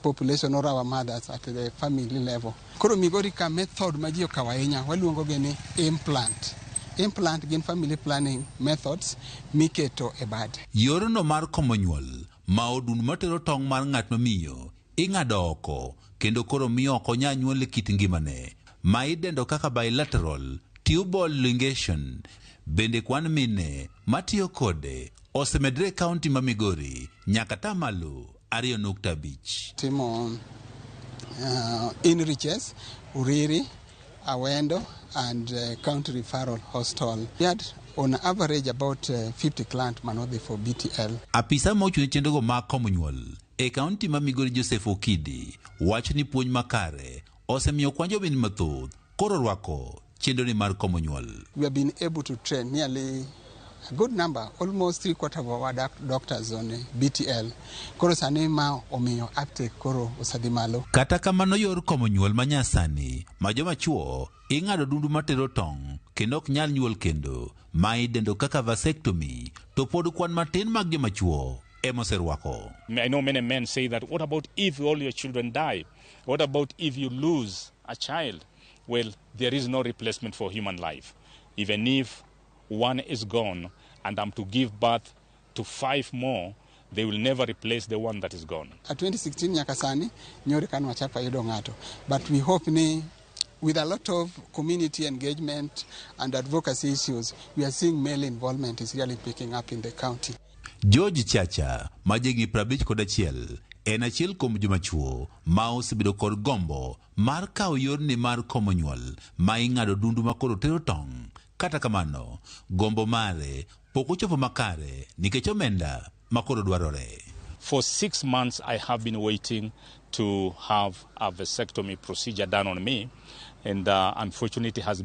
population or our mothers at the family level. Koro Migori ka method ma ji okawo ahinya waluongo gi ni implant. Implant gin family planning methods miketo e bad. Yorno mar komo nyuol ma odundu matero tong' mar ng'at mamiyo ing'ado oko kendo koro miyo ok onyal nyuol e kit ngimane ma idendo kaka bilateral tubal ligation. Bende kwan mine matiyo kode osemedre e kaunti ma Migori nyaka 2.5%. Timo inriches, Uriri, Awendo and County Referral Hostel. We had on average about 50 clients manodhi for BTL. Apisa ma ochung' ne chenrogo mag komo nyuol e kaunti ma Migori Joseph Okidi wacho ni puonj makare osemiyo kwan jomine mathoth koro rwako chenro ni mar komo nyuol. We have been able to train nearly a good number, almost 3/4 of our doctors on BTL. Koro sani ma omiyo uptake koro osedhi malo. Kata kamano yor komo nyuol manyasani ma joma chuo ing'ado dundu matero tong' kendo ok nyal nyuol kendo ma idendo kaka vasectomy to pod kwan matin mag joma chuo ema oserwako. I know many men say that, what about if all your children die? What about if you lose a child? Well, there is no replacement for human life. Even if one is gone and I'm to give birth to 5 more, they will never replace the one that is gone. At 2016 nyaka sani nyori kan wachako yudo ng'ato, but we hope ni with a lot of community engagement and advocacy issues, we are seeing male involvement is really picking up in the county. George Chacha, ma jahigni 51, en achiel kuom joma chuo ma osebedo kod gombo mar kawo yorni mar komo nyuol ma ing'ado dundu ma koro tero tong'. Kata kamano, gombo mare pok ochopo makare nikech omenda ma koro dwarore. For 6 months I have been waiting to have a vasectomy procedure done on me, and unfortunately it has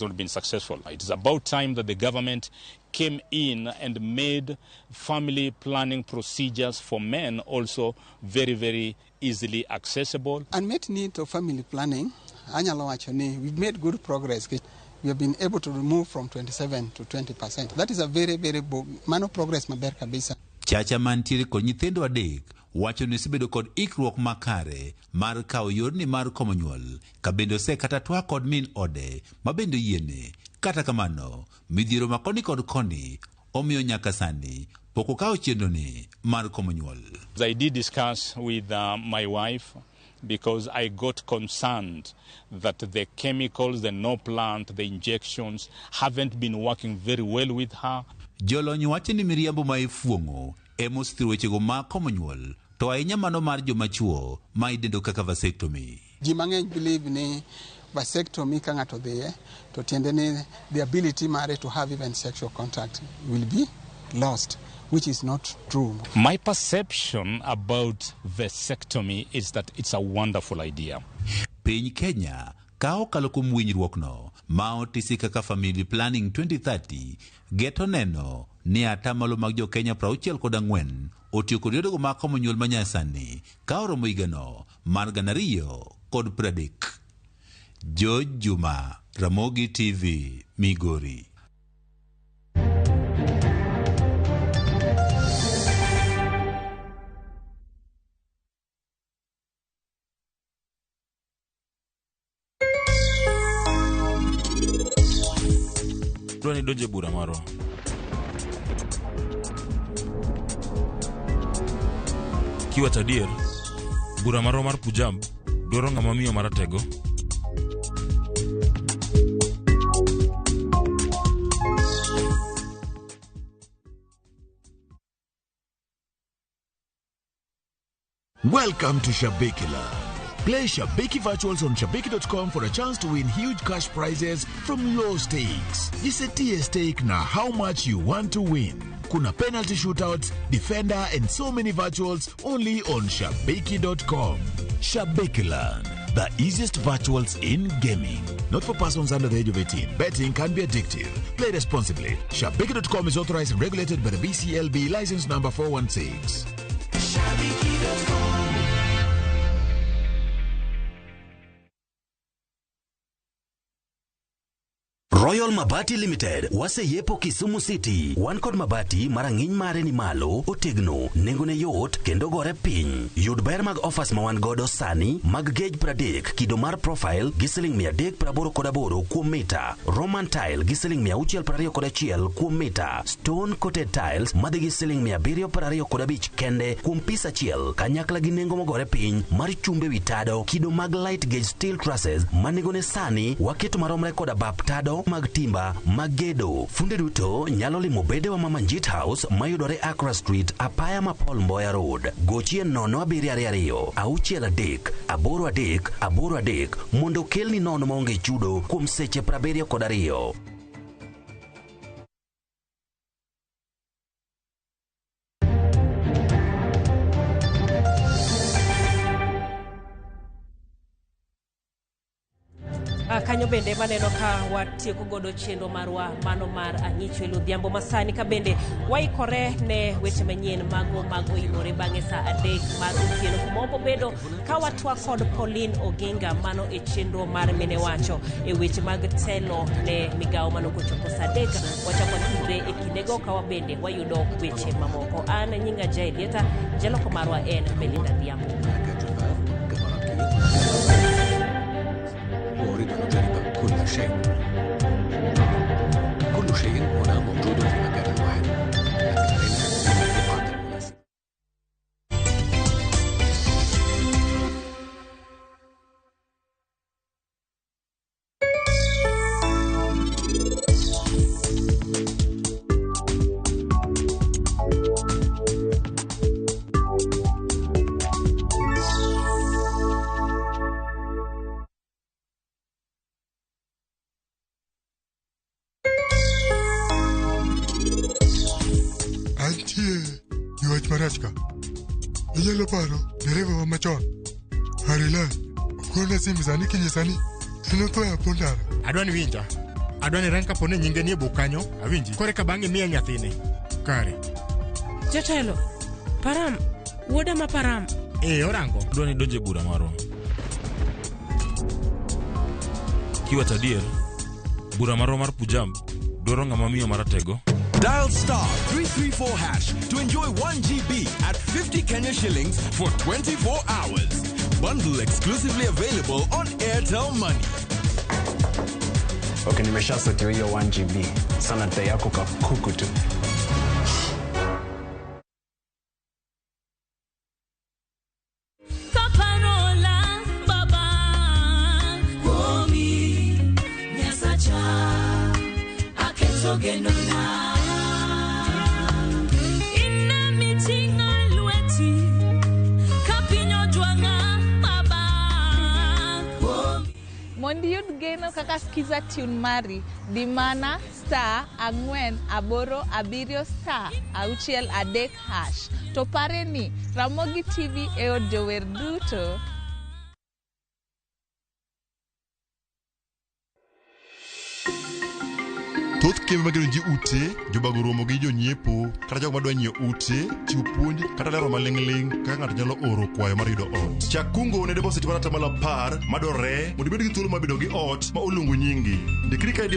not been successful. It is about time that the government came in and made family planning procedures for men also very, very easily accessible. Unmet need of family planning, anyalo wacho ni we've made good progress. We have been able to remove from 27 to 20%. That is a very, very mano progress maber kabisa. Chacha mantiere kod nyithindo 3 wacho ni osebedo kod ikruok makare mar kawo yorni mar komo nyuol, ka bende osekata twak kod min ode ma bende oyiene. Kata kamano, midhiero ma koni kod koni omiyo nyaka sani pok okawo chenroni mar komo nyuol. I did discuss with my wife because I got concerned that the chemicals, the no plant, the injections haven't been working very well with her. Jolony wacho ni miriambo ma ifuong'o ema osethiro wechego mag komo nyuol, to ahinya mano mar joma chuo ma idendo kaka vasectomy. Ji mang'eny believe ni vasectomy ka ng'ato dhiye to tiende ni the ability mare to have even sexual contact will be lost, which is not true. My perception about vasectomy is that it's a wonderful idea. Piny Kenya ka okalo kuom winjruokno ma otisi kaka Family Planning 2030 geto neno ni atamalo mag jo Kenya 64 otiyo kod yorego mag komo nyuol manyasani ka oromo higano mar 2030. George Juma, Ramogi TV, Migori. Dwani donje bura marwa. Kiwacho adier, bura marwa mar Punjab dwaro ng'ama miyo maratego. Welcome to Shabiki Land. Play Shabiki Virtuals on Shabiki.com for a chance to win huge cash prizes from low stakes. Jisetie stake na how much you want to win. Kuna penalty shootouts, defender, and so many virtuals only on Shabiki.com. Shabiki Land, the easiest virtuals in gaming. Not for persons under the age of 18. Betting can be addictive. Play responsibly. Shabiki.com is authorized and regulated by the BCLB, license number 416. Shabiki.com. Royal Mabati Limited waseyepo Kisumu City. Wan kod mabati marang'iny mare ni malo, otegno, nengone yot kendo gore piny. Yud ber mag offers ma wan godo sani mag gauge 30 kido mar profile gi siling 388 kuom mita, Roman tile gi siling 621 kuom mita, stone coated tiles madhi gi siling 725 kende kuom pis achiel, kanyakla gi nengo mogore piny mar chumbe wi tado kido mag light gauge steel trusses ma nengone sani waketo maromre koda bap tado mag timba mag gedo. Funde duto nyalo limo bedewa ma Manjit House mayudore Accra Street, apaya ma Paul Mboya Road. Gochie 0722 63 83 83 mondo kelni nono maonge chudo kuom seche 72. Kanyo bende maneno ka watieko godo chenro marwa mano mar Ang'icho e Odhiambo masani, ka bende waikore ne weche manyien mago mag oimore bang'e saa 3 mar otieno, kuma wabobedo ka watwa kod Pauline Oginga mano e chenro mar Mine Wacho e weche mag telo ne migawo mano kochopo saa 3 wachako watudre e kindego ka wabende wayudo weche mamoko. An nyinga Jael Lieta, jaloko marwa en Belinda Dhiambo. وأريد أن أجرب كل شيء. كل شيء هنا موجود في مكان واحد، لكن أين النقاط المناسبة؟ Antie gi wach marach ka. Inyalo paro dereva wa machon Harilal ogona simu sani kinyisa ni en otho e apo ndara. Adwa ni winja. Adwa ni rang kapo ni nyinge nie buk kanyo, awinji. Kore ka bang'e miya nyathini. Kare. Jatelo, Param, wuoda ma Param. Eh, orango. Adwa ni donje bura marwa. Kiwacho adier, bura marwa mar Punjab dwaro ng'ama miyo maratego. Dial star 334 hash to enjoy 1 GB at 50 Kenya shillings for 24 hours. Bundle exclusively available on Airtel Money. Okay, nimeshasotiwa hiyo 1 GB. Sana dai yako kakuku tu. Kaparola baba kuomi Nyasacha aketo genona ina mitinga lweti kapinyo jwanga baba kuomi. Mondo iyud geno kaka Skiza Tune mari, di mana star 4 8 7 star 6 3 hash. To pare ni Ramogi TV e od jower duto. Thoth kembe magero ji ute, jobago romo gi jonyiepo kata jogo madwa nyiewo ute, chiwo puonj kata lero maling'ling' kaka ng'ato nyalo oro kwayo mar yudo ot. Chak kungo ne deposit mar 10% madwarore mondo ibed gi thuolo mar bedo gi ot ma oluongo nyingi. Ndikri ka